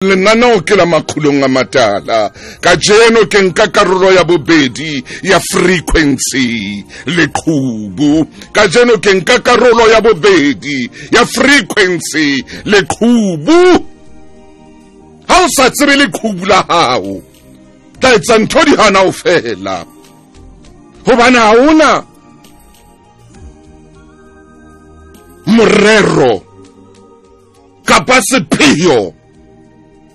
Lenaneo ke la Makgulong a Matala. Kajeno ke nka karolo ya bobedi ya frequency leqhubu. Kajeno ke nka karolo ya bobedi ya frequency leqhubu. Ha o sa tsebe leqhubu la hao, tla etsa ntho di hana ho fela. Hobane ha hona morero kapa sepheo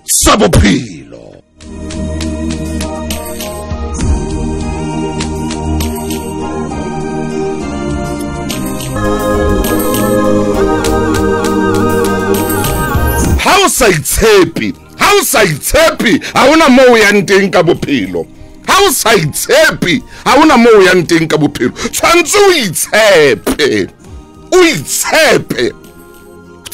sa bophelo. Ha o sa itshepe, ha o sa itshepe, ha hona moo o yang teng ka bophelo. Ha o sa itshepe, ha hona moo o yang teng ka bophelo. Tshwantse o itshepe, o itshepe.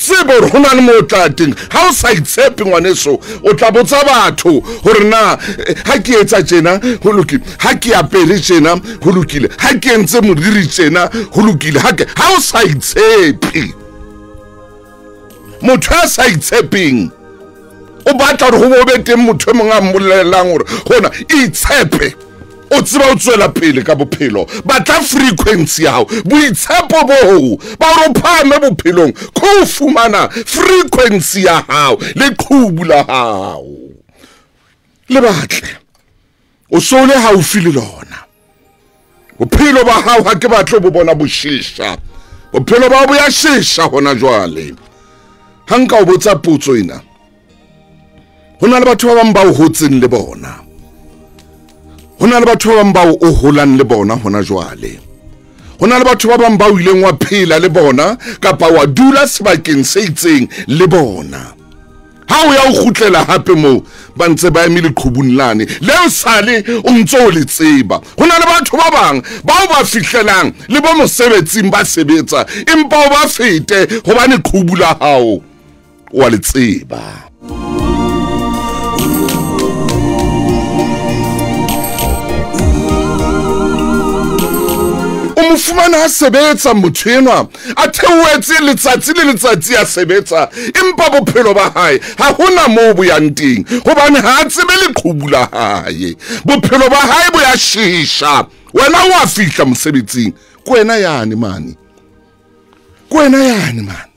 Tsebe hore ho na le moo o tla teng. Ha o sa itshepe ngwaneso, o tla botsa batho hore na ha ke etsa tjena ho lokile, ha ke apere tjena ho lokile, ha ke entse moriri tjena ho lokile. Ha ke ha o sa itshepe, motho a sa itshepeng o batla hore ho be teng motho e mong a mmolellang hore hona itshepe, o tseba o tswela pele ka bophelo. Batla frequency ya hao, boitshepo boo ba hore o phahame bophelong, ko o fumana frequency ya hao leqhubu la hao. Le batle o so le haufi le lona. Bophelo ba hao ha ke batle bo bona bo shesha. Bophelo ba bo ya shesha hona jwale. Ha nka o botsa potso ena, ho na le batho ba bang ba o hotseng le bona, ho na le batho ba bang bao o holang le bona hona jwale, ho na le batho ba bang ba o ileng wa phela le bona kapa wa dula sebakeng se itseng le bona. Ha o ya o kgutlela hape moo ba ntse ba eme leqhubung lane leo sale o ntso o le tseba. Ho na le batho ba bang bao ba fihlelang le bo mosebetsing ba sebetsa, empa o ba fete hobane qhubu la hao wa le tseba. O mo fumana a sebetsa motho enwa, a theohetse letsatsi le letsatsi a sebetsa, empa bophelo ba hae ha hona moo bo yang teng, hobane ha a tsebe leqhubu la hae. Bophelo ba hae bo ya shesha. Wena o a fihla mosebetsing, ke wena yane mane, ke wena yane mane.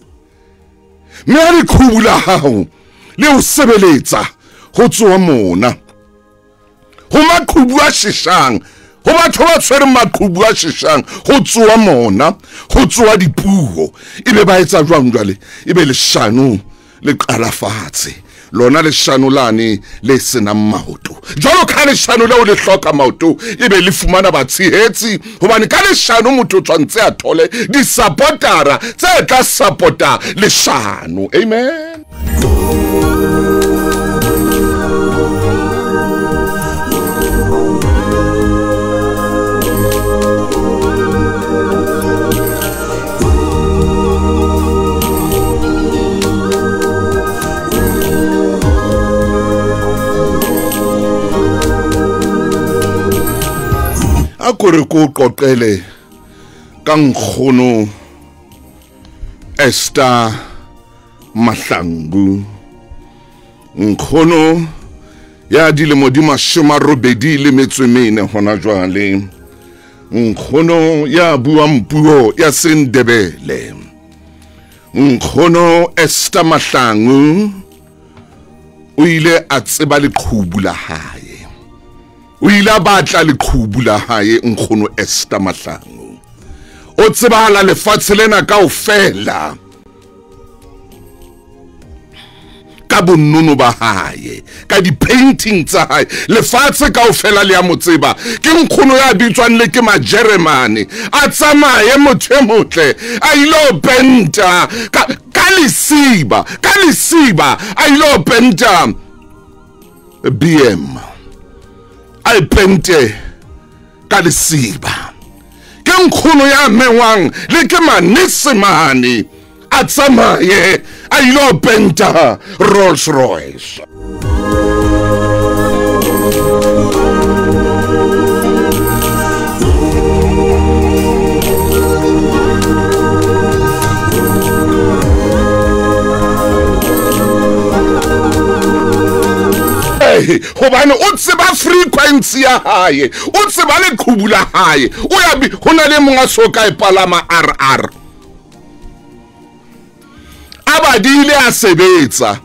Mme ha leqhubu la hao le o sebeletsa ho tsoa mona ho maqhubu a sheshang, ho batho ba tshwereng maqhubu a sheshang, ho tsoa mona, ho tsoa dipuo. Ebe ba etsa jwang jwale? Ebe leshano le qala fatshe, lona leshano lane le senang maoto. Jwalo ka leshano leo le hloka maoto, ebe le fumana batshehetsi, hobane ka leshano motho o tshwantse a thole di-supportera tse tla support-a leshano. Amen. A kore ko qoqele ka nkgono Esther Mahlangu, nkgono ya dilemo di 84 hona jwale, nkgono ya buang puo ya Sendebele. Nkgono Esther Mahlangu o ile a tseba leqhubu la hae, o ile a batla leqhubu la hae. Nkgono Esther Mahlangu o tsebahala lefatshe lena kaofela ka bonono ba hae, ka di-painting tsa hae. Lefatshe kaofela le ya mo tseba. Ke nkgono ya bitswang le ke Majeremane, a tsamaye motho e motle, a ile penta ka lesiba, ka lesiba a ile penta BM, a pente ka lesiba. Ke nkgono ya mengwang le ke Manesemane, a tsamaye a ile penta Rolls Royce. Tshwenyehe hobane o tseba frequency ya hae, o tseba leqhubu la hae. O ya ho na le mong a so ka e palama RR. A badile a sebetsa.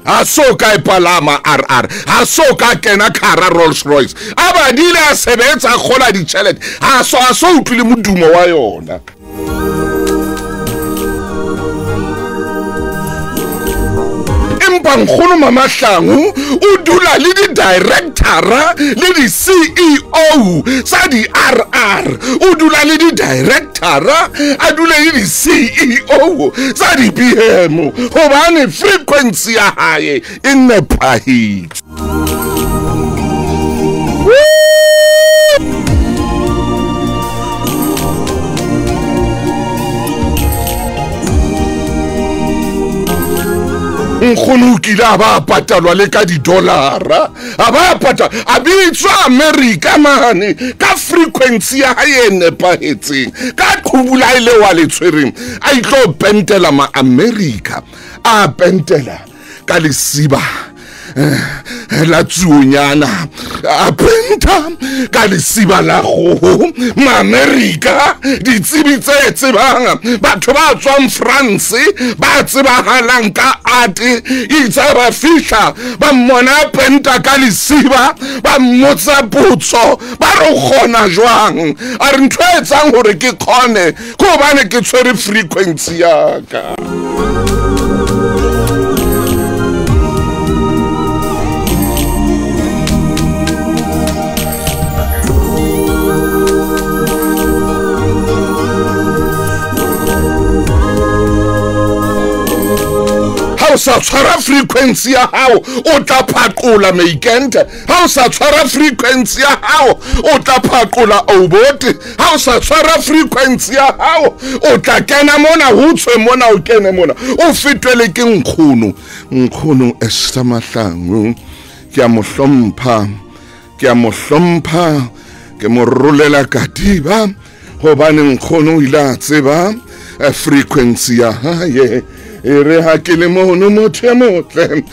A so ka e palama RR, a so ka kena kara Rolls Royce. A badile a sebetsa a kgola ditjhelete, a so utlwile modumo wa yona. Empa nkgono Mamahlangu o dula le di-directora le di-CEO tsa di-RR, o dula le di-directora, a dule le di-CEO tsa di-BM, hobane frequency ya hae e nepahetse. Nkgono o kile a ba patalwa le ka di-dollara, a ba patala, a bitswa America mane ka frequency ya hae e nepahetseng, ka qhubu la hae leo a le tshwereng, a itlo pentela ma-America, a pentela ka lesiba la tsuonyana, a penta ka lesiba la kgoho. Ma-America, ditsebi tse tsebang, batho ba tswang France ba tsebahalang ka art, itse ba fihla ba mmona penta ka lesiba, ba mmotsa potso, ba re o kgona jwang? A re ntho e etsang hore ke kgone ke hobane ke tshwere frequency ya ka. Ha o sa tshwara frequency ya hao, o tla phaqola Meikente. Ha o sa tshwara frequency ya hao, o tla phaqola Obote. Ha o sa tshwara frequency ya hao, o tla kena mona, ho tswe mona, o kene mona, o fetwele ke nkgono. Nkgono Esther Mahlangu, ke a mo hlompha, ke a mo hlompha, ke mo rolela katiba, hobane nkgono o ile a tseba frequency ya hae. E re ha ke le mono motho e motle.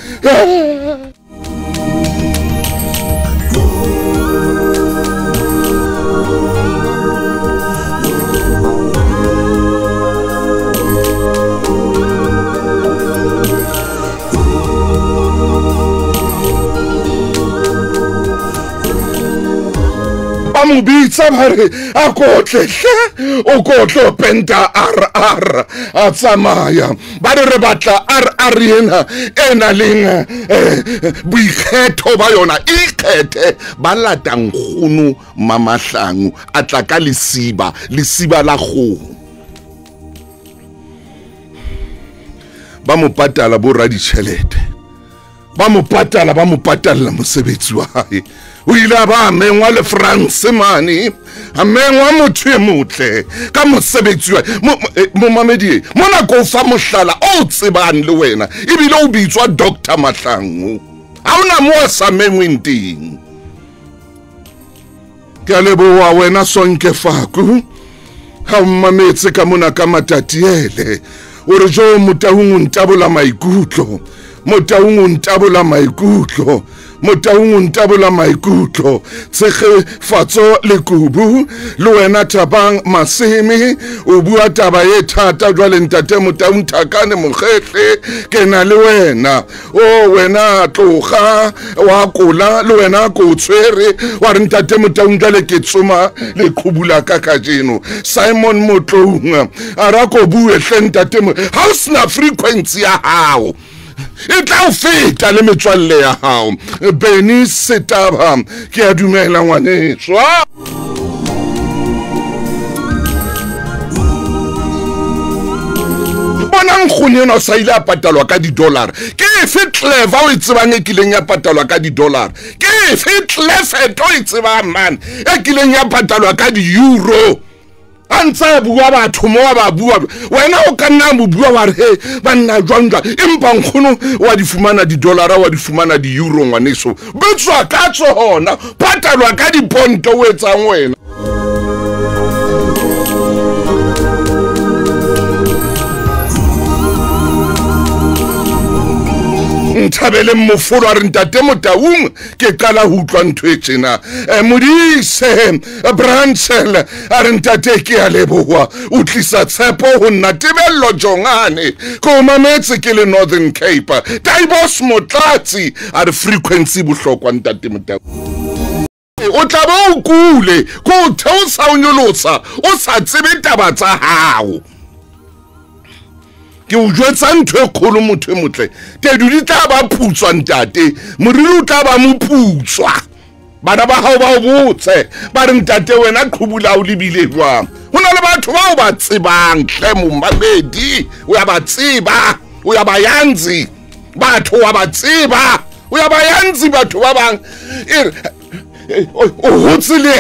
Ba mo bitsa ba re a kotle hle, o kotlo penta RR. A tsamaya, ba re re batla RR ena e nang le boikgetho ba yona, ikgethe. Ba lata nkgono Mamahlangu, a tla ka lesiba, lesiba la kgoho. Ba mo patala bo raditjhelete, ba mo patala, ba mo patalla mosebetsi wa hae. O ile a ba mengwa le France mane, a mengwa motho e motle ka mosebetsi wa momamedi. Mona ko fa mohlala o tsebang le wena, ebile o bitswa Dr. Mahlangu. Ha ona mo a sa mengweng teng. Ke a leboha wena Sonke Faku, ha o mmametse ka mona ka Matatiele. O re jo Motaung o ntabola maikutlo, Motaung o ntabola maikutlo, Motaung o ntabola maikutlo. Tshegefatso Lekubu le wena Thabang Maseme, o bua taba e thata jwale ntate Motaung Thakane Mokgetle, ke na le wena. O wena tloga wa kola le wena ko tshwere, wa re ntate Motaung jwale ke tsoma leqhubu la ka kajeno. Simon Motloung a ra ko bue hle ntate, ha o sena frequency ya hao e tla o feta le metswalle ya hao. Benny Setaba, ke a dumela ngwaneso. Bona nkgono ena o sa ile a patalwa ka di-dollar. Ke efe clever o e tsebang e kileng ya patalwa ka di-dollar? Ke efe clever o e tsebang man e kileng ya patalwa ka di-euro? A ntse a bua batho mo ba bua, wena o ka nna mo bua wa re he banna jwang jwang, empa nkgono wa di fumana di-dollara, wa di fumana di-euro ngwaneso. Betswa ka tsona, patalwa ka diponto o etsang wena. Nthabeleng Mofolo a re ntate Motaung ke qala ho utlwa ntho e tjena. Modise Branchel a re ntate ke a leboha, o tlisa tshepo ho nna. Tebello Jongane ke o mametse ke le Northern Cape. Taibos Motlatsi a re frequency bohlokwa ntate Motaung. O tla ba o kule ko o theosa o nyolosa o sa tsebe taba tsa hao. Ke o jwetsa ntho e kgolo motho e motle, tedu di tla ba putswa ntate, moriri o tla ba moputswa. Bana ba hao ba o botse ba re ntate wena qhubu la o lebile jwang. Ho na le batho bao ba tsebang hle momamedi, o ya ba tseba, o ya ba yanzi batho, wa ba tseba, o ya ba yanzi batho ba bang. O hotse le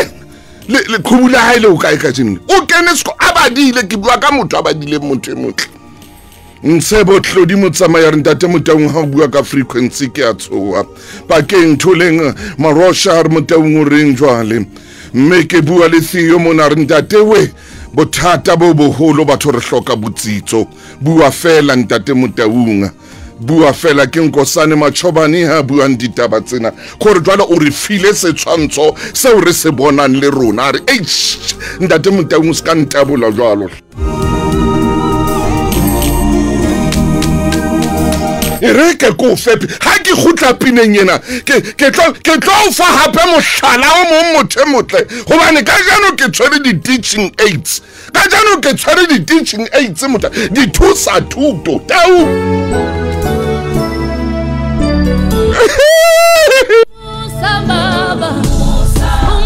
le qhubu la hae le o kae kajeno, o kene seko a badile. Ke bua ka motho a badileng motho e motle. Ntshebo Tlodi Motsamaya re ntate Motaung ha o bua ka frequency ke a tshoha. Pakeng Tholeng Marosha re Motaung o reng jwale, mme ke bua le Theo mona re ntate we bothata bo boholo batho re hloka botsitso. Bua fela ntate Motaung, bua fela. Ke Nkosane Machobane ha buang ditaba tsena gore jwale o re file setshwantsho seo re se bonang le rona. A re eish ntate Motaung o se ka ntabola jwalo. E re ke ko fepe ha ke kgutla pineng ena, ke tlo o fa hape mohlala o mong motho e motle, gobane kajeno ke tshwere di-teaching aids, kajeno ke tshwere di-teaching aids motho di thusa thuto tau.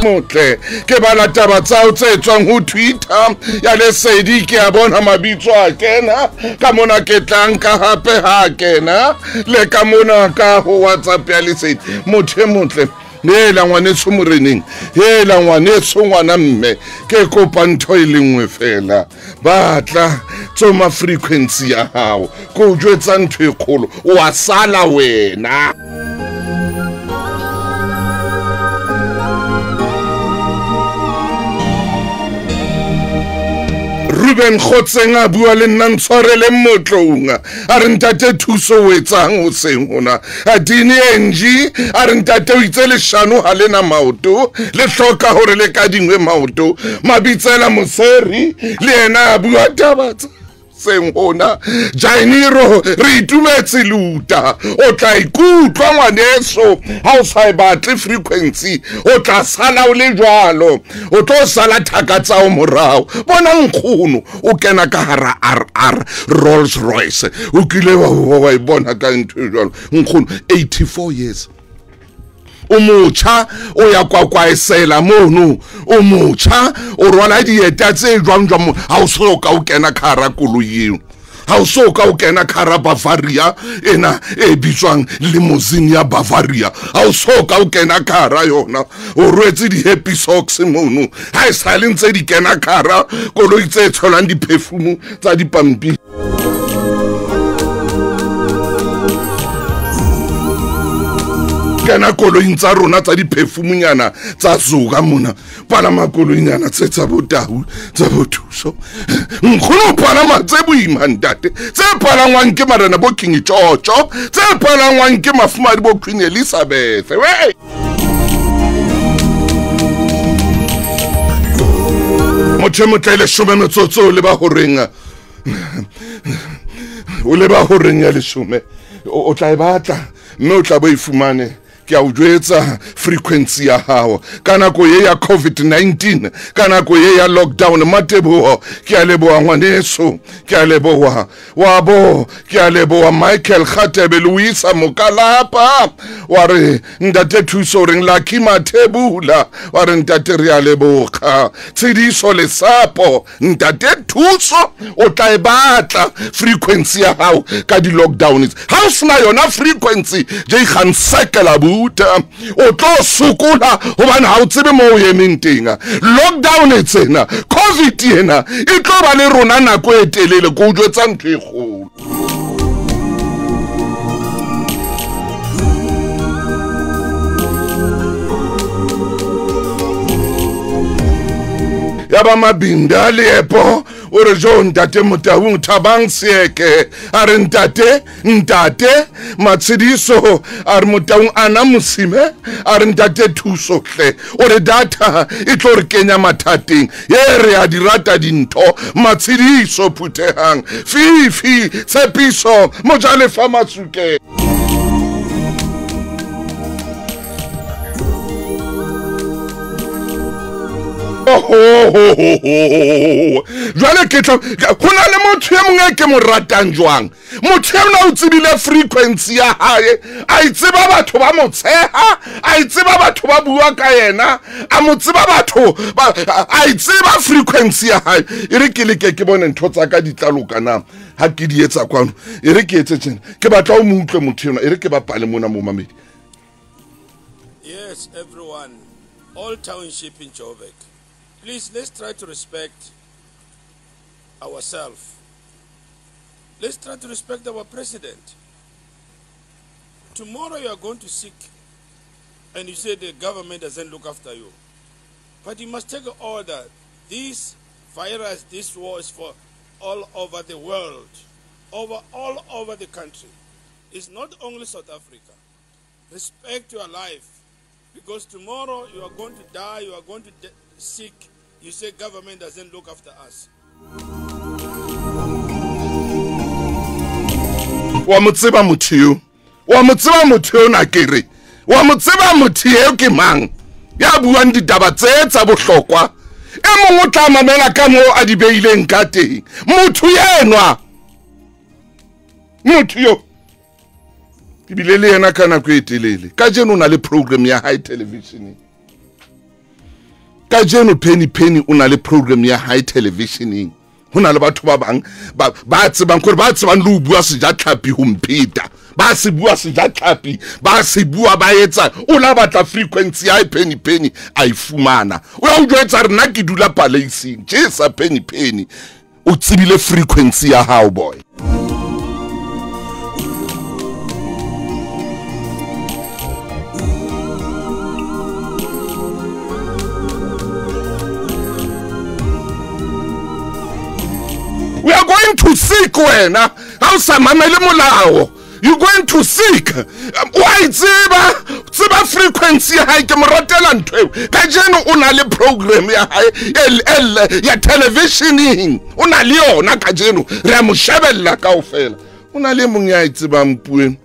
Motle ke bala taba tsao tse tswang ho Twitter ya Lesedi, ke a bona mabitso a kena ka mona, ke tlang ka hape ha kena le ka mona ka ho WhatsApp ya Lesedi. Motho e motle, hela ngwaneso moreneng, hela ngwaneso ngwana mme, ke kopa ntho e le nngwe fela, batla tsoma frequency ya hao, ke o jwetsa ntho e kgolo, o a sala wena. Ruben Khotseng a bua le nna ntshwarele Motloung a re ntate Thuso o etsang hoseng hona. Adini Enji a re ntate o itse leshano ha lena maoto, le hloka hore le ka dingwe maoto. Mabitsela Moseri le yena a bua taba tsa seng hona. Jainiro re itumetse luta, o tla ikutlwa ngwaneso ha o sa e batle frequency, o tla sala o le jwalo, o tlo sala thaka tsa o morao. Bona nkgono o kena ka hara RR Rolls Royce, o kile wa e bona ka ntho e jwalo. Nkgono 84 years, o motjha, o ya kwakwaesela mono, o motjha, o rwala dieta tse jwang jwang, ha o so ka o kena ka hara koloi eo, ha o so ka o kena ka hara Bavaria ena e bitswang limousine ya Bavaria, ha o so ka o kena ka hara yona, o rwetse di-happy socks mono, ha e sale ntse di kena ka hara koloi tse tsholang di-perfume tsa dipampiri. Kena koloing tsa rona tsa diphefumunyana tsa zoka mona, palama koloinyana tse tsa botau tsa bothuso, nkgono palama tse boima ntate, tse palangwang ke marena bo King Tjotjo, tse palangwang ke mafumadi bo Queen Elizabeth. We motho e motle leshome metsotso o leba horeng, o leba horeng ya leshome, o tla e batla mme o tla bo e fumane. Ke a o jwetsa frequency ya hao ka nako ye ya COVID-19, ka nako ye ya lockdown. Mateboho ke a leboha ngwaneso, ke a leboha wa bo, ke a leboha Michael Kgatebe, Luisa Mokalapa wa re ntate Thuso reng, Lucky Mathebula wa re ntate re a leboha, Tshidiso Lesapo, ntate Thuso o tla e batla frequency ya hao ka di-lockdowns. Ha o sena yona frequency je ikgansekela bu o tlo sokola hobane ha o tsebe mo o emeng teng. Lockdown e tsena, COVID ena e tlo ba le rona nako e telele, ke o jwetsa ntho e kgolo. Ya ba Mabinda Leepo O re jo ntate Motaung Thabang Seke a re ntate ntate Matshidiso a re Motaung ana Mosime a re ntate Thuso hle o re data e tlo re kenya mathateng ye re a di rata dintho Matshidiso phuthehang Fifi Tshepiso Mojalefa Matsuke. Jwale ke tla ho na le motho e mongwe ke mo ratang jwang motho ena o tsebile frequency ya hae a itseba batho ba mo tsheha a itseba batho ba bua ka yena a mo tseba batho a itseba frequency ya hae e re ke leke ke bone ntho tsa ka di tla loka na ha ke di etsa kwano e re ke etse tjena ke batla o mo utlwe motho ena e re ke bapale mona mo mamedi. Yes, everyone, all township in Joburg, please, let's try to respect ourselves. Let's try to respect our president. Tomorrow you are going to sick and you say the government doesn't look after you. But you must take order. This virus, this war is for all over the world, over all over the country. It's not only South Africa. Respect your life, because tomorrow you are going to die, you are going to sick. You say government doesn't look after us. Wa mo tseba motho eo, wa mo tseba motho eo na ke re wa mo tseba motho eo ke mang ya buang ditaba tse tsa bohlokwa e mongwe o tla mamela ka moo a di beileng ka teng. Motho enwa motho yo ke bile le yena ka nako e telele kajeno o na le program ya hae televisioneng. Kajeno Penny Penny o na le program ya hae televisioneng. Ho na le batho ba bang ba tsebang gore ba tsebang le ho bua sejatlhapi ho mpheta ba se bua sejatlhapi ba se bua ba etsa o la batla frequency ya Penny Penny a e fumana o ya o jwetsa re nna ke dula palace-ing jesa Penny Penny o tsebile frequency ya hao boy. We are going to seek wena ha o sa mamele molao. You going to seek wa tseba tseba frequency ya hae ke mo ratela ntho eo kajeno o na le program ya hae ya televisioning o na le yona kajeno re a mo shebella kaofela. O na le mong ya tsebang pueng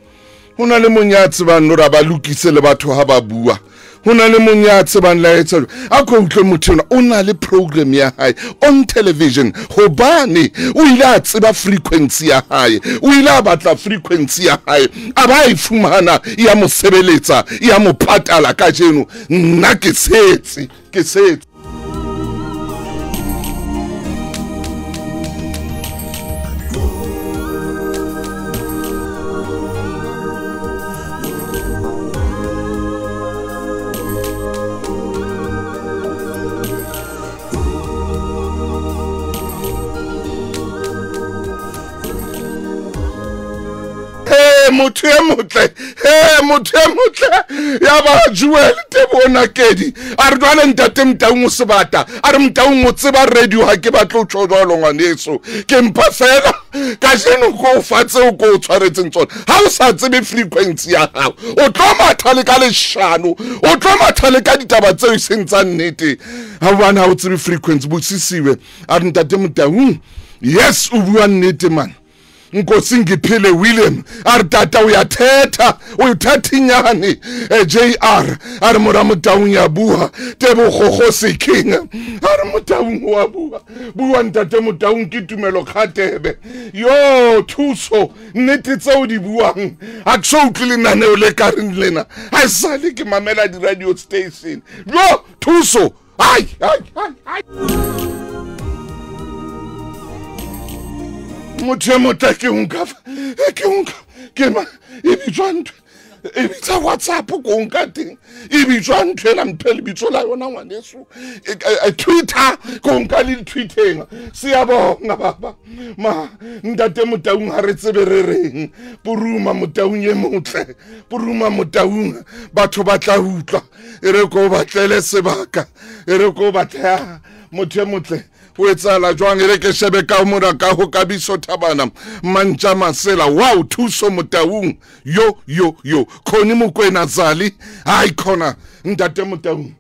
ho na le mong ya tsebang hore ba lokise le batho ha ba bua. Ho na le mong ya tsebang la etsa a ko utlwe motho ena o na le program ya hae on television hobane o ile a tseba frequency ya hae o ile a batla frequency ya hae a ba e fumana ya mo sebeletsa ya mo patala kajeno nna ke setse ke setse. Motho e motle he motho e motle ya ba Joel Tebona Kedi a re jwale ntate Motaung o sebata a re Motaung o tseba radio ha ke batle ho tjho jwalo ngwaneso ke mpha fela kajeno ko o fa tseo ko o tshwaretseng tsona ha o sa tsebe frequency ya hao o tlo matha le ka leshano o tlo matha le ka ditaba tseo e seng tsa nnete ha bana ha o tsebe frequency bosisiwe a re ntate Motaung yes o bua nnete man. Nkosi Ngiphile William a re tata uyathetha uyithatha inyani JR a re mora Motaung ya bua Tebogo Kgosi King a re Motaung wa bua bua ntate Motaung ke tumelo kgatebe yo thuso nnete tseo di buang ha ke so utlwe lenaneo le ka reng lena ha sale ke mamela di radio station yo thuso ai ai ai motho e motle ke nka ke nka ke ma e bitswa ntho e bitsa WhatsApp ko nka teng e bitswa ntho ena mphe lebitso la yona ngwaneso Twitter ko nka le Twittereng siyabonga baba ma ntate Motaung ha re tsebe re reng Puruma Motaung e motle Puruma Motaung batho ba tla utlwa e re ko batlele sebaka e re ko batla motho e motle Ho etsahala jwang? E re ke shebe ka mona ka ho Kabiso Thabana Mantja Masela. Wow, Thuso Motaung. Yo yo yo. Khoni Mokwena Zali. Hai khona ntate Motaung.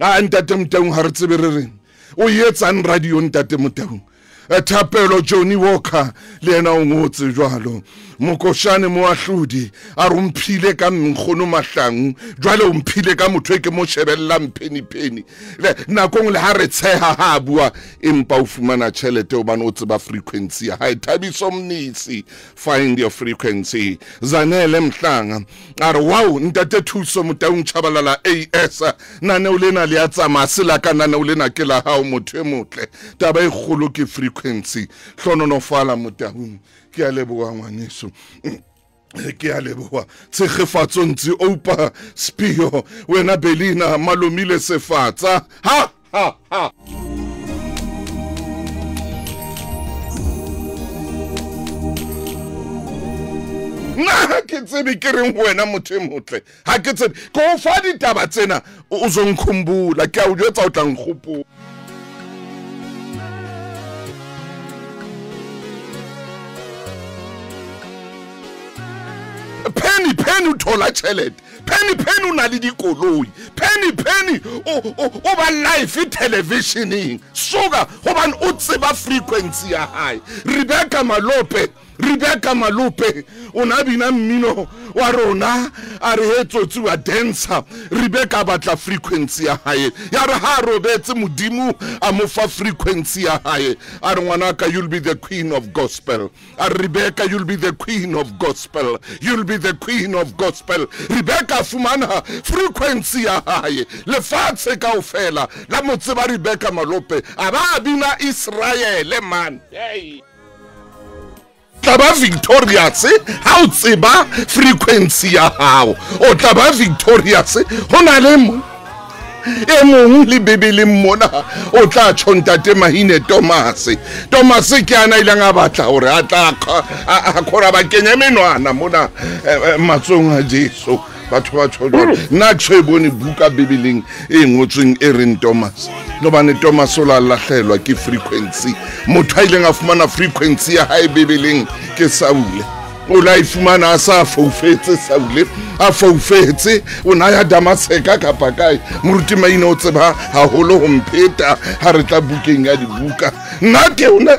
Ah, ntate Motaung ha re tsebe re reng. O etsang radio ntate Motaung. Thapelo Johnny Walker le yena o ngotse jwalo. Mokoshane Moahlodi a re o mphile ka nkgono Mahlangu, jwale o mphile ka motho e ke mo shebellang penny penny. Le nakong le ha re tsheha ha bua, empa o fumana tjhelete hobane o tseba frequency ya hae. Thabiso Mnisi, find your frequency. Zanele Mhlanga a re wow, ntate Thuso Motaung Chabalala AS, naneo lena le a tsamaya sela ka naneo lena ke la hao motho e motle. Taba e kgolo ke frequency. Hlononofahala Motaung. Ke a leboha ngwaneso. Ke a leboha. Tshegefatso Ntsi Oupa Spio, wena Belina Malomile Sefatsa. Ha ha ha. Nna ha ke tsebe ke reng ho wena motho e motle. Ha ke tsebe. Ke o fa ditaba tsena o zo nkhumbula. Ke a o jwetsa o tla nkgopola. Penny penny o thola tjhelete. Penny penny o na le dikoloi. Penny penny o ba live televisioning. Suka hobane o tseba frequency ya hae. Rebecca Malope, Rebecca Malope o na bina mmino wa rona a re he tsotsi wa dancer. Rebecca batla frequency ya hae. Ya re ha robetse Modimo a mo fa frequency ya hae. A re ngwanaka, you'll be the queen of gospel. A Rebecca, you'll be the queen of gospel. You'll be the queen of gospel. Rebecca fumana frequency ya hae. Lefatshe kaofela la mo tseba Rebecca Malope. A ba bina Israele man. Hey. Tla ba victorious ha o tseba frequency ya hao. O tla ba victorious ho na le e mong le Bibeleng mona o tla tjho ntate Mahine Thomas. Thomas ke ana ileng a batla hore a tla a khora ba kenye menwana mona matsong a Jesu. Batho ba tjho jwalo. Nna ke so e bone buka Bibeleng e ngotsweng e reng Thomas. Hobane Thomas o la lahlelwa ke frequency. Motho a ileng a fumana frequency ya hae Bibeleng ke Saule. O la e fumana a sa foufetse Saule, a foufetse o na ya Damaseka kapa kae. Moruti Maine o tseba haholo ho mpheta ha re tla bukeng ya dibuka. Nna ke ona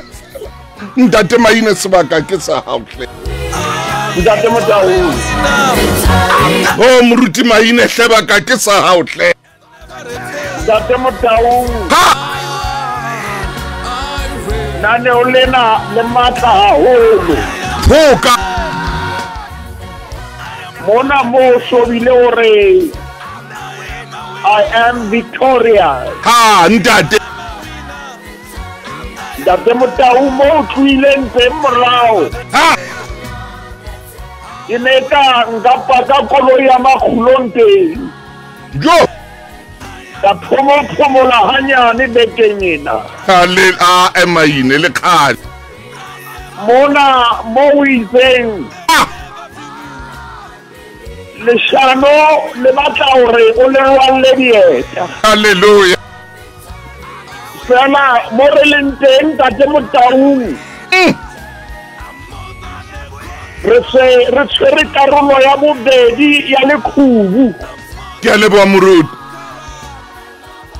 ntate Maine, sebaka ke sa hao hle. Ntate Motaung. Oh moruti Maine hlebaka ke sa hao hle. Ntate Motaung. Ha! Naneo lena le matla haholo. Phoka. Mona mo shobile hore I am victorious. Ha ntate. Ntate Motaung mo tlohileng teng morao. Ha! Ke ne ka nka paka koloi ya makgulong teng. Jo! Ka phomophomola hanyane bekeng ena. Ha le a emaine le khale. Mona mo o itseng. Leshano le batla hore o le rwalle dieta. Hallelujah. Fela mo re leng teng ntate Motaung. Re se re tshwere karolo ya bobedi ya lekhubu. Ke a leboha moruti.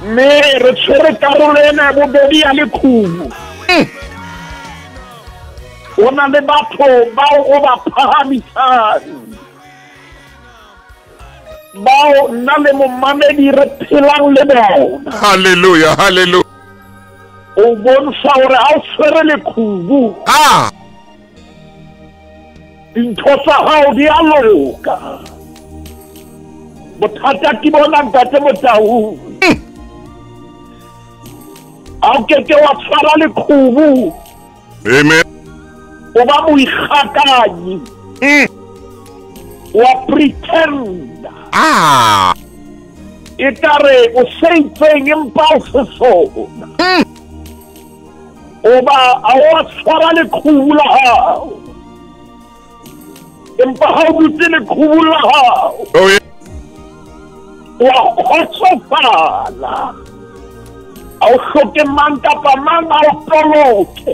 Mme re tshwere karolo ena ya bobedi ya lekhubu. O na le batho bao o ba phahamisang, bao nna le momamedi re phelang le bona. Hallelujah, hallelujah. O bontsha hore ha o tshwere lekhubu, ah, dintho tsa hao di a loka. Bothata ke bona ntate Motaung. Ha o keke wa tshwara lekhubu. Amen. O ba moikgakanyi. Wa pretend. Ah. Ekare o se itseng empa o se sona. O ba a wa tshwara lekhubu la hao. Empa ha o dutse lekhubu la hao. Oh, yeah. Wa kgotsofala. Ha o hloke mang kapa mang a o toloke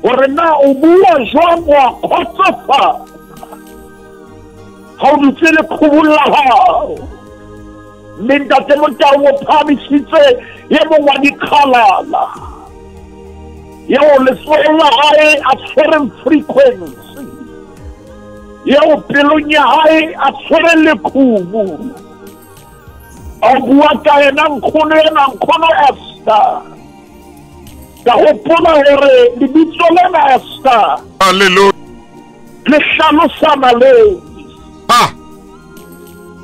hore na o bua jwang, wa kgotsofala ha o dutse leqhubung la hao. Mme Ntate Motau o phahamisitse e mong wa dikgalala eo letsohong la hae a tshwereng frequency, eo pelong ya hae a tshwereng leqhubu. A bua ka yena nkgono ena, nkgono Esther. Ka hopola hore lebitso lena Esther Hallelujah. le hlalosa naledi. Ah.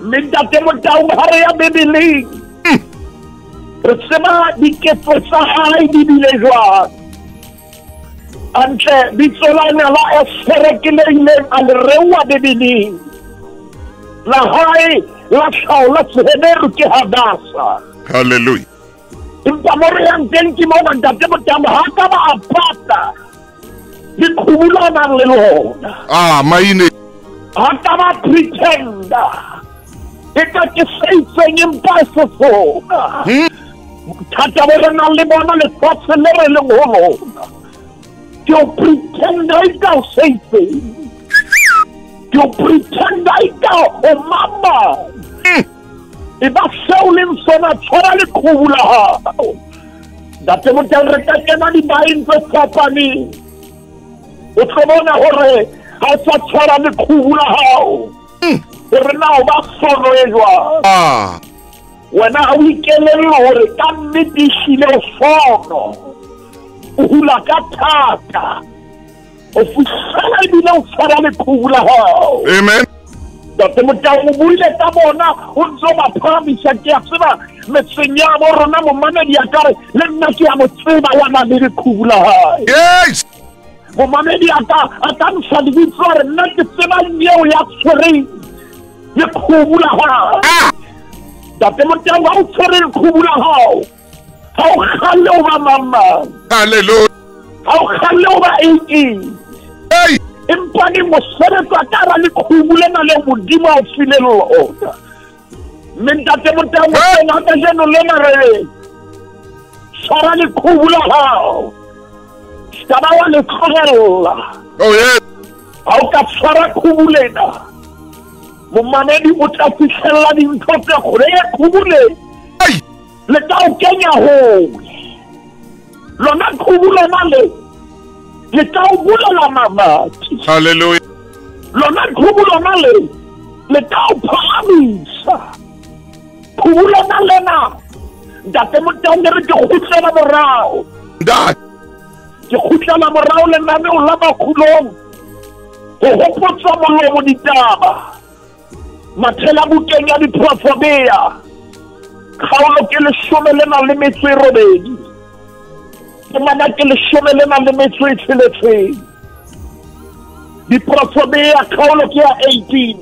Mme Ntate Motau, ha re ya Bibeleng re tseba diketso tsa hae di bile jwang. Hantle bitso lena la Esther ke le ileng a le rewa Bibeleng, la hae la tlhaho la Seheberu ke Hadasa. Hallelujah. Empa mo re yang teng ke mona, Ntate Motau, ha ka ba a pata leqhubu la nang le lona. Ah, maine. Ha ka ba pretenda eka ke se itseng empa e se sona. Bothata bo re nang le bona lefatshe le re leng ho lona ke o pretenda eka o se itseng, ke o pretenda eka o mamang. E ba seo leng sona, tshwara leqhubu la hao. Ntate Motau, re ka kena dibaeng tse fapaneng, o tlo bona hore ha o sa tshwara leqhubu la hao hore na o ba sono e jwang. Ah. Wena ha o ikelelle hore ka nnete ehlile o sono, o hula ka thata, o fihlela ebile o tshwara leqhubu la hao. Amen. Ntate Motau o buile ka bona, o ntso ba phahamisa. Ke a tseba metseng ya bo rona momamedi a ka re le nna ke a mo tseba wa nang le leqhubu la hae. Yes. Momamedi a ka ntsha lebitso a re nna ke tseba eo ya tshwereng leqhubu la hae. Ah. Ntate Motau, ha o tshwere leqhubu la hao, ha o kgalle o ba mang-mang. Hallelujah. Ha o kgalle o ba eng-eng. Hey. Empa ke mosebetsi a ka hara leqhubu lena le Modimo a o fileng lona. Mme Ntate Motau, hoseng ha kajeno lena re tshwara leqhubu la hao, ska ba wa le tlohella. Oh yes. Ha o ka tshwara qhubu lena, momamedi o tla fihlella dintho tse kgolo. E qhubu le Hey. le tla o kenya hole. Lona qhubu lona le le tla o bulela mamati. Hallelujah. Lona qhubu lona le le tla o phahamisa. Qhubu lona lena, Ntate Motau, ne re ke kgutlela morao. Ntate. Ke kgutlela morao lenaneong la Makgulong ho hopotsa molomo ditaba. Mathela bukeng ya Diprofobea, kgaolo ke 18, temana ke 16. Diprofobea kgaolo ke ya 18,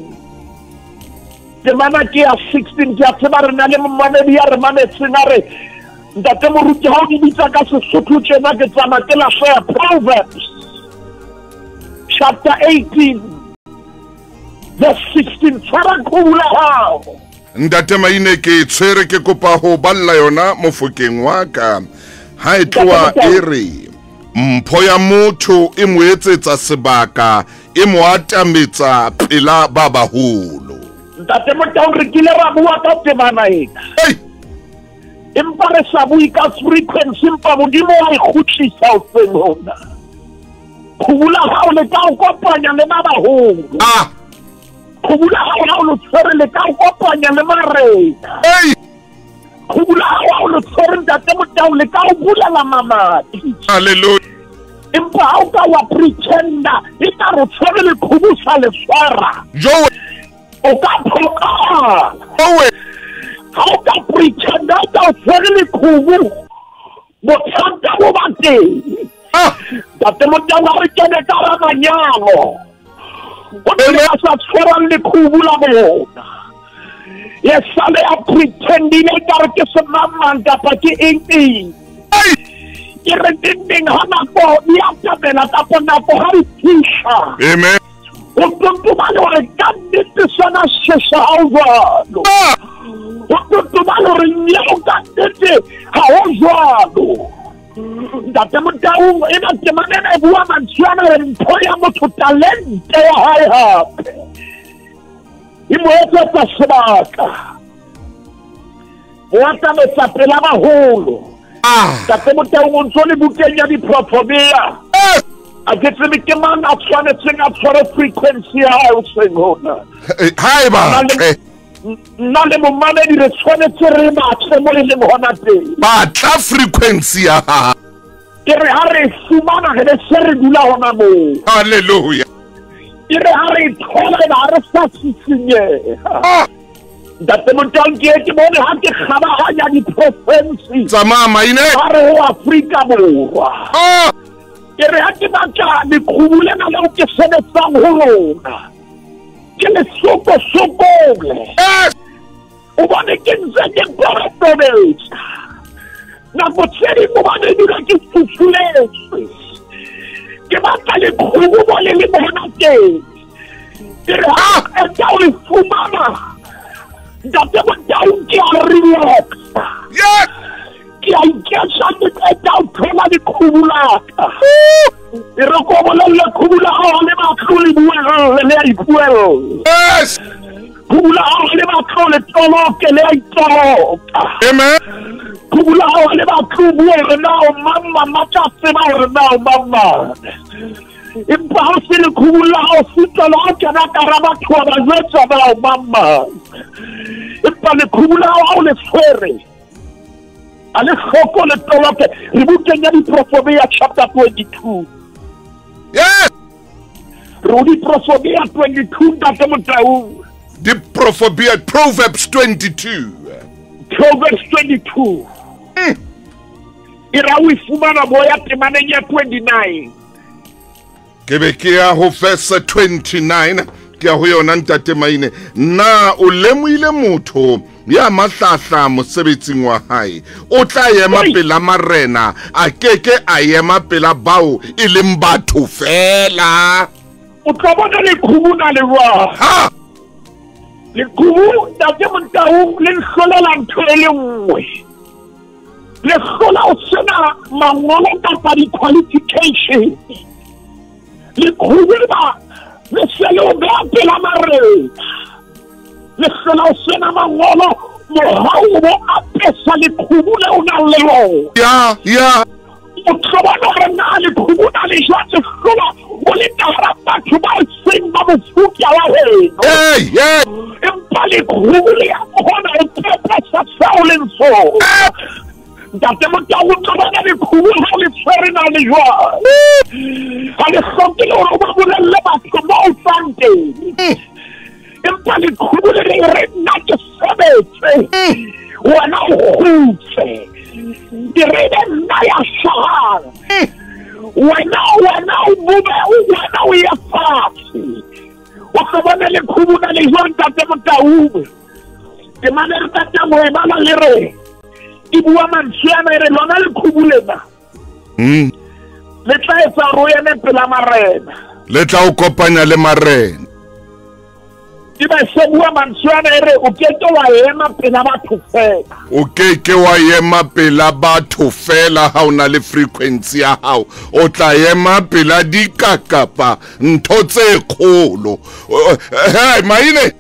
temana ke ya 16. Ke a tseba re na le momamedi ya re mametseng a re, Ntate Moruti, ha o di bitsa ka Sesotho tjena ke tsamaya ke lahleha. Proverbs chapter 18 verse 16. Tshwara qhubu la hao. Ntate Maine, ke tshwere, ke kopa ho balla yona mofokeng wa ka. Ha e tloha e re mpho ya motho e mo etsetsa sebaka, e mo atametsa pela ba baholo. Ntate Motau, re kile ra bua ka temana ena. Hey. Empa re sa bue ka frequency, empa Modimo wa e kgutlisa hoseng hona. Qhubu la hao le ka o kopanya le ba baholo. Ah. Qhubu la hao ha o le tshwere le ka o kopanya le marena. Hey. Qhubu la hao ha o le tshwere, Ntate Motau, le ka o bulela mamati. Hallelujah. Empa ha o ka wa pretenda e ka re tshwere leqhubu sa le tshwara, Joe. o ka phokala. Joe. Ha o ka pretenda o ka tshwere leqhubu, bothata bo ba teng. Ah. Ntate Motau, ha re kene ka hara manyalo, o ne a sa tshwarang leqhubu la bona. E sale a pretendile ekare ke semangmang kapa ke eng-eng. Hey. Ke re neng ha nako e atamela kapa nako ha e fihla, Amen. o totobale hore ka nnete sona sesa ha o jwalo. Ah. O totobale hore nyeo ka nnete ha jwalo. Ntate Motaung ena temana ena e bua mantswe ana re mpho ya motho talente ya hae hape e mo etsetsa sebaka o atametsa pela baholo. Ntate Motaung o ntso le bukeng ya diprofobia. A ke tsebe ke mang a tshwanetseng a tshware frequency ya hae hoseng hona. Ha e batle. Nna le momamedi re tshwanetse re batle mo le leng hona teng. Batla frequency ya hae. Ke re ha re fumana re be se re dula hona moo. Hallelujah. Ke re ha re thola re ba re sa sisinyeha. Ntate Motaung ke bone ha ke kgabaganya diprovince. Tsamaya maine. Ha re ho Afrika Borwa. Ke re ha ke batla leqhubu lena leo ke sebetsang ho lona. Ke le soko-sokole. O bone ke ntse ke korotobetsa. Nako tse ding o bone dula ke fufuletswe. Ke batla leqhubu mo le le bona teng. Ke re ha eta o le fumana. Ntate Motaung ke a relaxa. Ke a iketsa ke qeta ho thola leqhubu la ka. E re ko bolelle leqhubu la hao le batlo le buelle le a ipuella. Qhubu la hao le batlo le toloke le a itoloka. Amen. Qhubu la hao le batlo bue hore na o mang mang ba tla tseba hore na o mang mang. Empa ha o se leqhubu la hao sitwa le ha o kena ka hara batho wa ba jwetsa na o mang mang. Empa leqhubu la hao ha o le tshwere a le hloko le toloke. Re bukeng ya diprofobia chapter 22. Yes. Re ho diprofobia 22 ntate Motaung. Diprofobia Proverbs 22. Proverbs 22. E ra o e fumana boya temaneng ya 29. Ke be ke ya ho verse 29 ke ya ho yona ntate Maine. Na o lemohile motho ya mahlahla mosebetsing wa hae o tla ema pela marena a keke a ema pela bao e leng batho fela. O tla bona leqhubu na le jwang. Ha leqhubu ntate Motaung le hlolela ntho e le nngwe. Le hlola o sena mangolo kapa di-qualification. Leqhubu ba le se le o beha pela marena. Le hlola o sena mangolo mohau bo apesa leqhubu le o nang le lona. Ya ya. O tlo bona hore na leqhubu na le jwang le hlola o le ka hara batho ba seng ba mofuta wa heno. Empa leqhubu le ya kgona ho pepesa seo leng sona. Ntate Motaung o tlo bona leqhubu ha le tshwere na le jwang. Ha le hloke le hore o ba bolelle batho mo o tswang teng. Empa leqhubu le re nna ke sebetse wena o kgutse. Ke re be nna ya hlahang wena wena o bube wena o ya fatshe. O tlo bona leqhubu na le jwang ntate Motaung. Temana re qetang ho e bala le re e bua mantswe ana e re lona leqhubu lena le tla etsa hore o eme pela marena. Le tla o kopanya le marena. Ke ba se bua mantswe ana e re o keke wa ema pela batho fela. O keke wa ema pela batho fela ha o na le frequency ya hao. O tla ema pela dikakapa ntho tse kgolo. Hey Maine.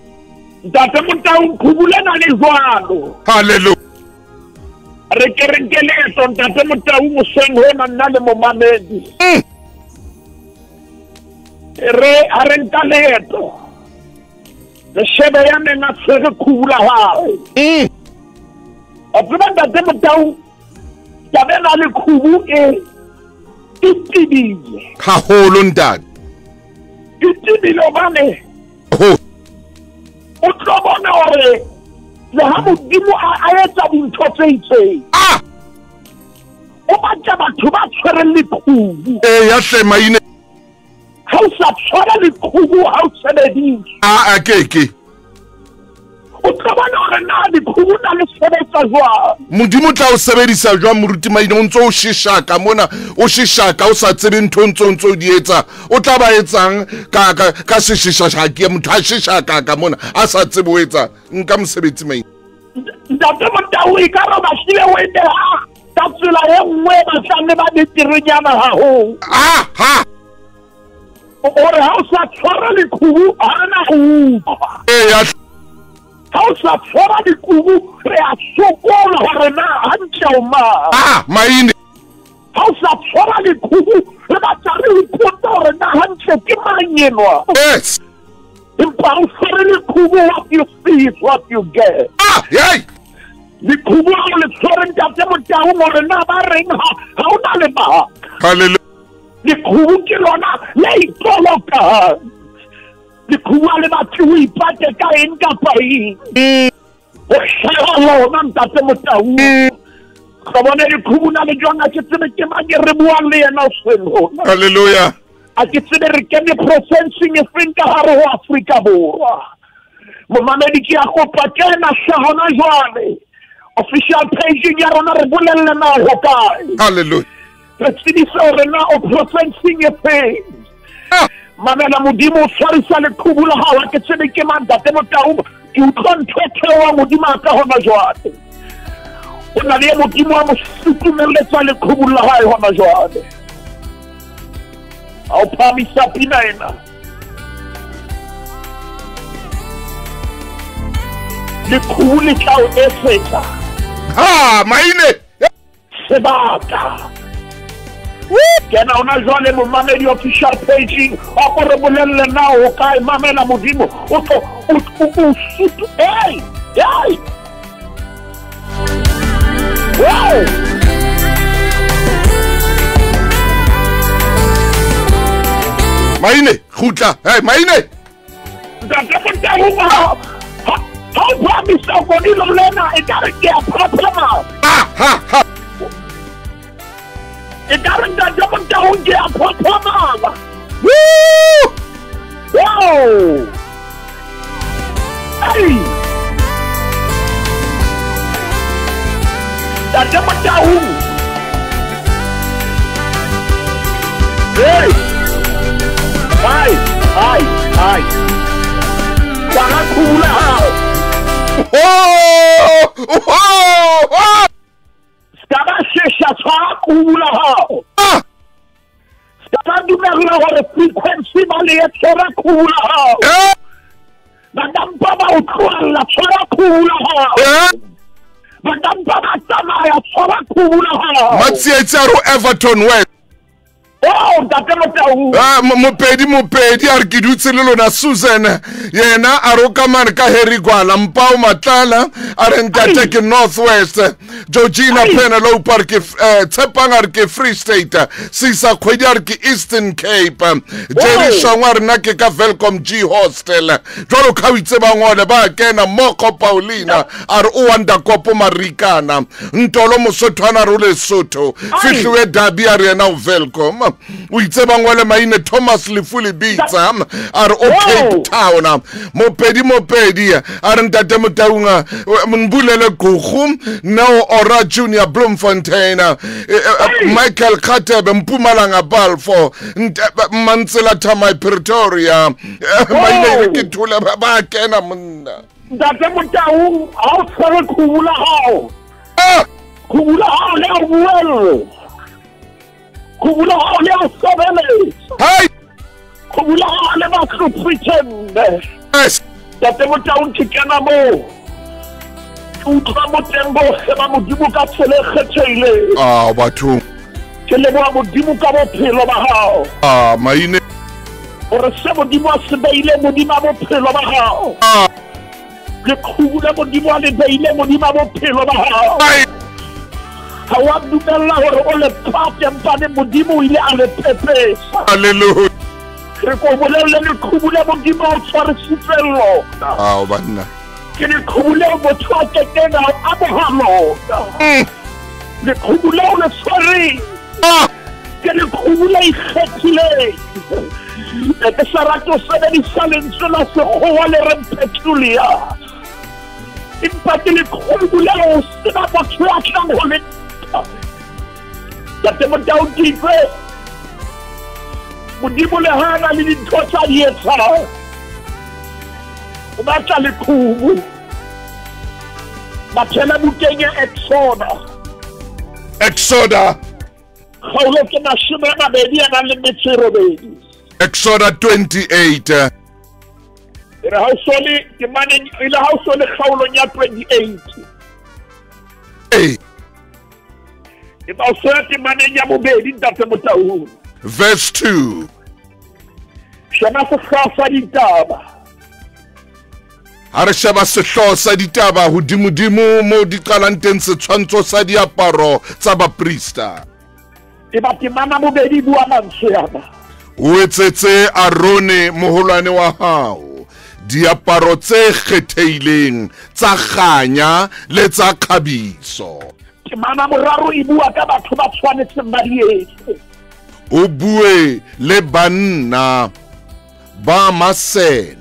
Ntate Motaung qhubu lena le jwalo. Hallelujah. Re ke re nke leeto ntate Motaung hoseng hona nna le momamedi. Re ha re nka leeto le shebe ya neng a tshwere qhubu la hae. A tseba ntate Motaung taba ena le qhubu e tebile haholo ntate. E tebile hobane o tlo bona hore le ha Modimo a etsa dintho tse itseng. O batla batho ba tshwereng leqhubu. Eya hle Maine. Ha o sa tshwara leqhubu ha o sebedise. A keke. O tlo bona hore na leqhubu na le sebetsa jwang. Modimo tla o sebedisa jwang moruti Maine o ntso o sheshaka mona o sheshaka o sa tsebe ntho ntso di etsa. O tla ba etsang ka ka ka sheshaka ke motho a sheshaka ka mona a sa tsebe o etsa nka mosebetsi Maine. Ntate Motaung e ka re ba hlile o e beha Ka tsela e nngwe ba tla le ba beterenyana haholo. Ha. Ore ha o sa tshwara leqhubu ha re na ho utlwa. Eya. Ha o sa tshwara leqhubu re a sokola hore na hantle o mang. Ah, maine. Ha o sa tshwara leqhubu re batla re ipotsa hore na hantle ke mang enwa. Yes. Empa o tshwere leqhubu, what you see is what you get. Ah, yey. Leqhubu ha o le tshwere Ntate Motaung hore na ba reng ha o na lebaka. Hallelujah. Leqhubu ke lona le itolokang. Leqhubu ha le batle ho ipate ka eng kapa eng. Ho hlaha lona Ntate Motaung. Re bone leqhubu na le jwang, a ke tsebe ke mang e re buang le yena hoseng hona. Hallelujah. A ke tsebe re kene profenseng e feng ka hare ho Afrika Borwa. Momamedi ke a kopa kena hle hona jwale. Official page ya rona re bolelle na ho kae. Hallelujah. Re tsebise hore na o profenseng e feng. Mamela Modimo o tshwarisa leqhubu la hao, ha ke tsebe ke mang Ntate Motaung. Ke utlwa ntho e theohang hodimo ha ka hona jwale. O na le Modimo a mo sutumelletsa leqhubu la hae hona jwale. Ha o phahamisa pina ena. Leqhubu le tla o etsetsa. Ha, maine. Sebaka. Kena hona jwale momamedi official page, a ko re bolelle na o kae. Mamela Modimo o tlo o sutu. Hey, hey. Wow. Maine, kgutla. Hey, maine. Ntate Motaung, ha o phahamisa godimo lena ekare ke a phaphama. Ha, ha. Ekare Ntate Motaung ke a phaphama. Woo! Wow! Hey! Ntate Motaung. Hey! Hai, hai, hai. Tshwara qhubu la hao. Oh! Oh! Oh! Ska ba shesha, tshwara qhubu la hao. Ah! Ska ba dumella hore frequency ba le tshwara qhubu la hao. Eh! Ba ka mpa ba o tlohella, tshwara qhubu la hao. Eh! Ba ka mpa ba tsamaya, tshwara qhubu la hao. Matsietsi a re o Everton West. Oh, Ntate Motaung. Ah, Mopedi a re ke dutse le lona. Susan yena a re o ka mane ka Harry Gwala. Mpao Matlala a re ntate ke North West. Georgina Penelope a re ke Tshepang a re ke Free State. Sisa Kgwedi a re ke Eastern Cape. Jerry Shangwa a re nna ke ka Welcome G Hostel. Jwalo ka o itse ba ngole ba kena. Moko Paulina a re o Wonderkopo Marikana. Ntolo Mosothwana a re o Lesotho. Fihliwe Dabi a re yena o Welcome. O itse ba ngole maine Thomas Lefuli Bitsa a re o Cape Town. Mopedi a re Ntate Motaung Mbulele Gugu Neo Ora Junior Bloemfontein. Michael Khatebe Mpumalanga Balfour. Mantsela Thamai Pretoria. Maine ke thule ba kena monna. Ntate Motaung ha o tshwere qhubu la hao. Qhubu la hao le o buelle. Qhubu la hao le o sebeletsa. Hey! Qhubu la hao le batlo pretend. Yes. Ntate Motaung ke kena moo. Ke utlwa boteng bohle ba Modimo ka tsela e kgethehileng. Ah, batho. Ke leboha Modimo ka bophelo ba hao. Ah, maine. Hore se Modimo a se beile modimo a bophelo ba hao. Ah. Leqhubu la Modimo a le beile modimo a bophelo ba hao. Ai. Ha wa dumella hore o le pate, mpane Modimo o ile a le pepesa. Hallelujah. Re ko bolelle leqhubu la Modimo o tshwarisitseng lona. Ah, banna. Ke leqhubu leo motho a kekeng a amoha lona. Leqhubu leo le tshwereng. Ah! Ke leqhubu le ikgethileng. E ke sa rate ho sebedisa lentswe la sekgowa le reng peculiar. Empa ke leqhubu leo sena motho ya tlang ho le nka. Ntate Motaung ke itse Modimo le ha na le dintho tsa di etsang. O batla leqhubu. Mathela bukeng ya Exoda. Exoda kgaolo ke 28. Exoda 28. Re ha o sole ke maneng ile ha o sole kgaolong ya 28. Eh. E ba o sole ke maneng ya bobedi Ntate Motaung. Verse 2. Sheba sehlooho sa ditaba. Ha re sheba sehlooho sa ditaba hodimodimo mo di qalang teng setshwantsho sa diaparo tsa baprista. E ba temana bobedi bua mantswe ana. O etsetse Arone moholwane wa hao diaparo tse kgethehileng tsa kganya le tsa kgabiso. Temana boraro e bua ka batho ba tshwanetseng ba di etse. O bue le banna ba masene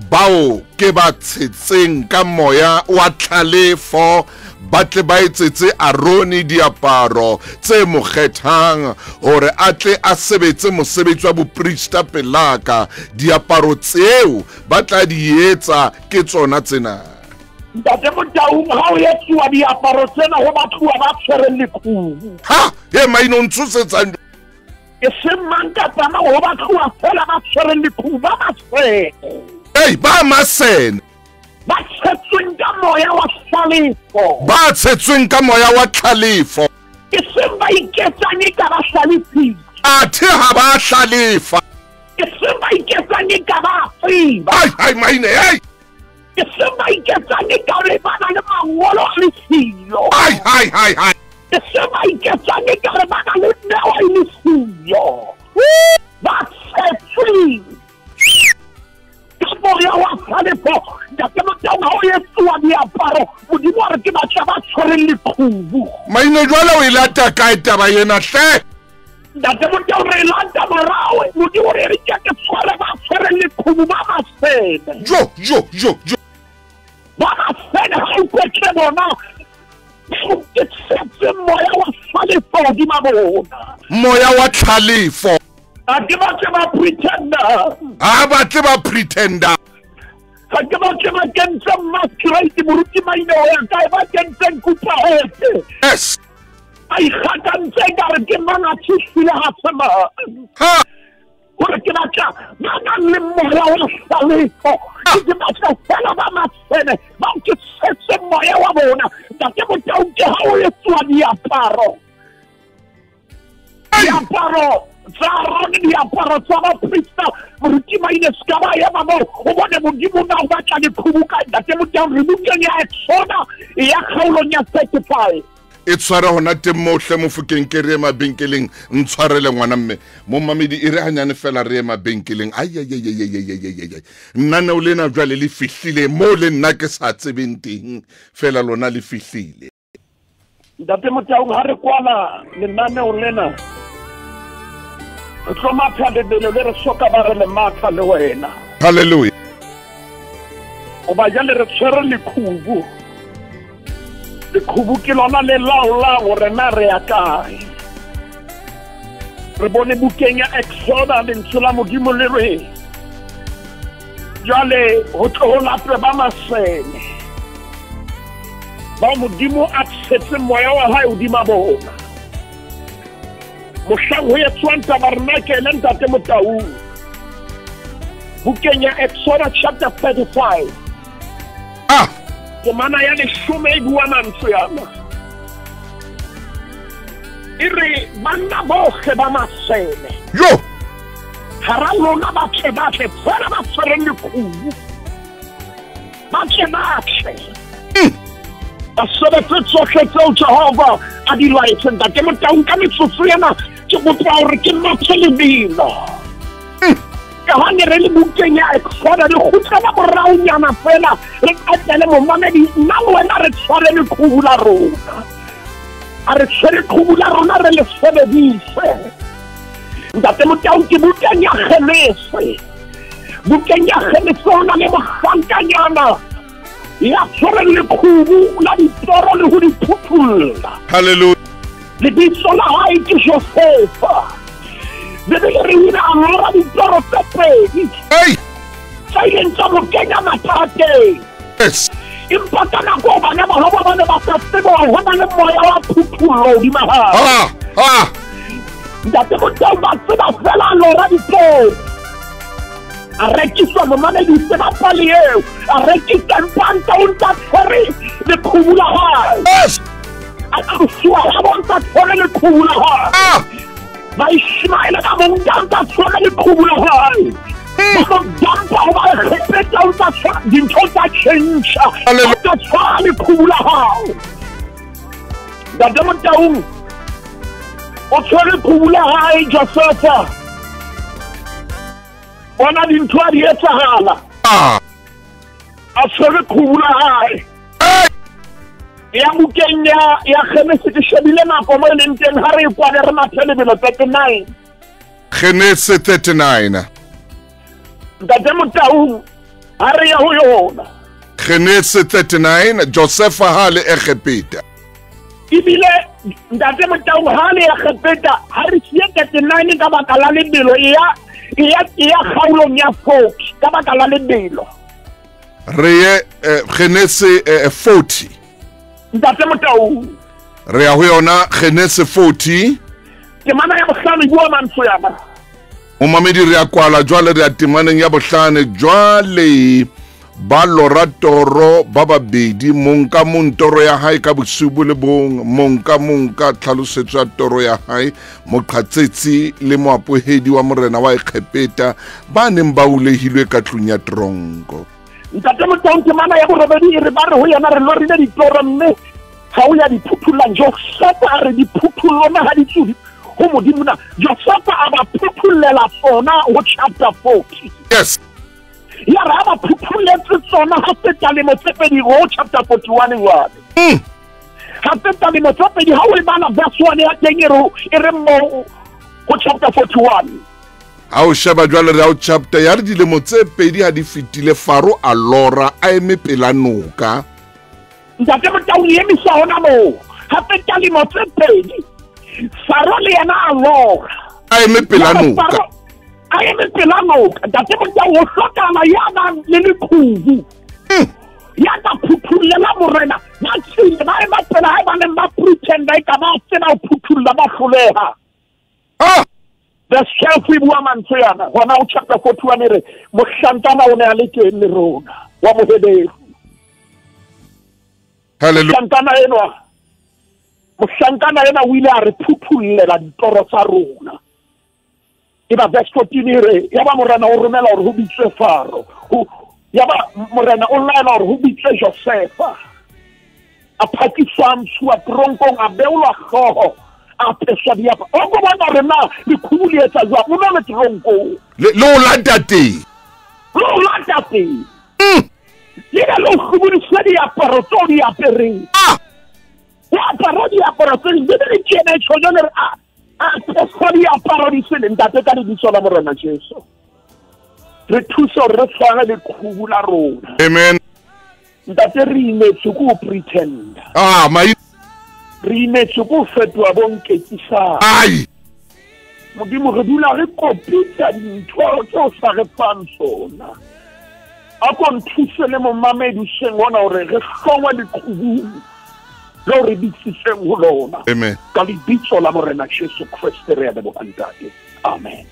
bao ke ba tshetseng ka moya wa tlhalefo, ba tle ba etsetse Arone diaparo tse mo kgethang hore a tle a sebetse mosebetsi wa boprista pelaka. Diaparo tseo ba tla di etsa ke tsona tsena. Ntate Motaung, ha o etsuwa diaparo tsena ho batluwa ba tshwereng leqhubu. Ha e maino ntshosetsang. E seng mang kapa mang, ho batluwa fela ba tshwereng leqhubu, ba masene. Ei, ba masene. Ba tshetsweng ka moya wa hlalefo. Ba tshetsweng ka moya wa tlhalefo. E seng ba iketsang eka ba hlalefile. Athe ha ba hlalefa. E seng ba iketsang eka ba tseba. Ai, ai maine, ai. E seng ba iketsang eka re ba na le mangolo a le siyo. Ai, ai, ai, ai. E seng ba iketsang eka re ba na le neo e le siyo. Ba tshetsweng ka moya wa tlhalefo. Ntate Motaung, ha o etsuwa diaparo, Modimo a re ke batjha ba tshwereng leqhubu. Maine jwale o e lata kae taba ena hle? Ntate Motaung, re e lata morao. Modimo re re ke ke tshware ba tshwereng leqhubu ba masene. Jo, jo, jo, jo. Ba masene ha o kwetle bona. Ke tshetse moya wa tlhalefo hodima bona. Moya wa tlhalefo. Ha ke batle ba pretender. Ha batle ba pretender. Ha ke batle ba kentse masquerade moruti Maine ho ya kae, ba kentseng kupaete. Yes. A ikgakantse ekare ke mang a tshifile ha se mang. Ha. Hore ke batla ba nang le moya wa hlalefo. Ke batla fela ba masene ba ke tshetse moya wa bona. Ntate Motaung, ke ha o etsuwa diaparo. Diaparo tsa Arone, diaparo tsa baprista. Moruti Maine se ka ba ema moo o bone Modimo na o batla leqhubu kae. Ntate Motaung, re bukeng ya Exoda ya kgaolong ya 35. E tshware hona teng moo hle Mofokeng, ke re ye mabenkeleng. Ntshwarele ngwana mme momamedi, e re hanyane fela re ye mabenkeleng. Ai ai ai ai ai ai ai ai. Nnaneo lena jwale le fihlile moo le nna ke sa tsebeng teng, fela lona le fihlile. Ntate Motaung, ha re kwala lenaneo lena, re tlo matha lebelo le re soka ba re le matha le wena. Hallelujah. Hoba jwale re tshwere leqhubu. Leqhubu ke lona le laolang hore na re ya kae. Re bone bukeng ya Exoda lentswe la Modimo le re jwale ho tlo ho latwe ba masene ba Modimo a tshetse moya wa hae hodima bona. Mohlang ho etswang tabernakele Ntate Motaung, bukeng ya Exoda chapter 35. Ah. Temana ya 10 e bua mantswe ana. E re banna bohle ba masene. Jo. Hara lona ba tle fela ba tshwereng leqhubu. Ba tle ba tle. Ba sebetse tsohle tseo Jehova a di laetseng. Ntate Motaung, ka metsotso ena ke kopa hore ke mathe lebelo. Ka ha ne re le bukeng ya Exoda, re kgutlela moraonyana fela, re qetele momamedi, nna le wena re tshware leqhubu la rona. A re tshwere leqhubu la rona re le sebedise. Ntate Motaung, ke bukeng ya Genese. Bukeng ya Genese ho na le mohlankanyana ya tshwereng leqhubu la ditoro le ho di phuthulla. Hallelujah. Lebitso la hae ke Josefa. Bibele re ile a lora ditoro tse pedi Ei. tse ileng tsa mo kenya mathateng. Yes. Empa ka nako bana ba habo ba ne ba sa tsebe hore ho na le moya wa phuthollo hodima hae. Ntate Motaung ba tseba fela a lora ditoro. A rekiswa momamedi o tseba pale eo. A rekiswa empa a ntse o ntsa tshwere leqhubu la hae. A tlosuwa ha bo ntsa tshwere leqhubu la hae. Baishmaele ka mo nka ntsa tshwere leqhubu la hae. Ba mo dumpa ho ba Egepeta o ntsa tshwara dintho tsa tjhentjha. O ntsa tshwara leqhubu la hao. Ntate Motaung o tshwere leqhubu la hae Josefa. Bona dintho a di etsahala. A tshwere leqhubu la hae. Ya bukeng ya Genese ke shebile nako mo e leng teng ha re e kwale re mathe lebelo 39. Genese 39. Ntate Motaung ha re ya ho yona. Genese 39 Josefa ha le Egepeta. Ebile Ntate Motaung ha le Egepeta ha re siye 39 ka baka la lebelo e ya kgaolong ya 40 ka baka la lebelo. Re ye Genese 40. Ntate Motaung re ya ho yona Genese 40. Temana ya bohlano e bua mantswe ana. Momamedi re ya kwala jwale re ya temaneng ya bohlano jwale ba lora toro ba babedi mong ka mong toro ya hae ka bosiu bo le bong mong ka mong ka tlhalosetso ya toro ya hae moqhatsetsi le moapohedi wa morena wa Egepeta ba neng ba ulehilwe ka tlung ya tronko. Ntate Motaung temana ya borobedi e re ba re ho yena re lorile ditoro mme ha o ya diphuthollang. Josefa a re diphuthollo na ha di tswe ho Modimo na. Josefa a ba phuthollela tsona ho chapter 40. Yes. Ya re ha ba phutholletse tsona ha feta lemo tse pedi ho chapter 41 jwale. Ha feta lemo tse pedi ha o e bala verse 1 ya teng e re mo ho chapter 41. Ha o sheba jwale re ha o chapter ya re dilemo tse pedi ha di fetile Faro a lora a eme pela noka. Ntate Motaung emisa hona moo. Ha feta lemo tse pedi Faro le yena a lora a eme pela noka. A eme pela noka. Ntate Motaung o hlokahala ya nang le leqhubu. Ya ka phuthollela morena. Ba tshile ba ema pela hae ba neng ba pretenda e ka ba tseba ho phutholla ba hloleha. The shelf e bua mantswe ana hona ho chapter 41 e re mohlankana o ne a le teng le rona wa Moheberu. Hallelujah. Mohlankana ena o ile a re phuthollela ditoro tsa rona. E ba verse 14 e re ya ba morena o romela hore ho bitswe Faro. Ya ba morena o laela hore ho bitswe Josefa. A phakiswa ntshuwa tronkong a beolwa hlooho. A peswa diaparo. O ko bona hore na leqhubu le etsa jwang o no le tronkong. Le o lata teng. Le o lata teng. Le be le o hlobodiswe diaparo tseo di apereng. O apara diaparo tse ding. Bibele ke ena e tjho jwale re a peswa diaparo di sele. Ntate ka lebitso la Morena Jesu. Re thuse hore re tshware leqhubu la rona. Amen. Ntate re imetswe ke ho pretenda. Re imetswe ke ho fetoha bo nketsisang. Ai. Modimo re dula re kopitsa dintho tseo sa re fang tsona. A ko nthuse le momamedi hoseng hona hore re hlongwe leqhubung leo re bitsitseng ho lona. Amen. Ka lebitso la Morena Jesu Kreste re a leboha Ntate. Amen.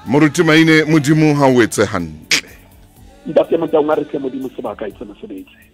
Moruti Maine Modimo ha o etse hantle. Ntate Motaung a re tle Modimo sebaka e tse mosebetsi.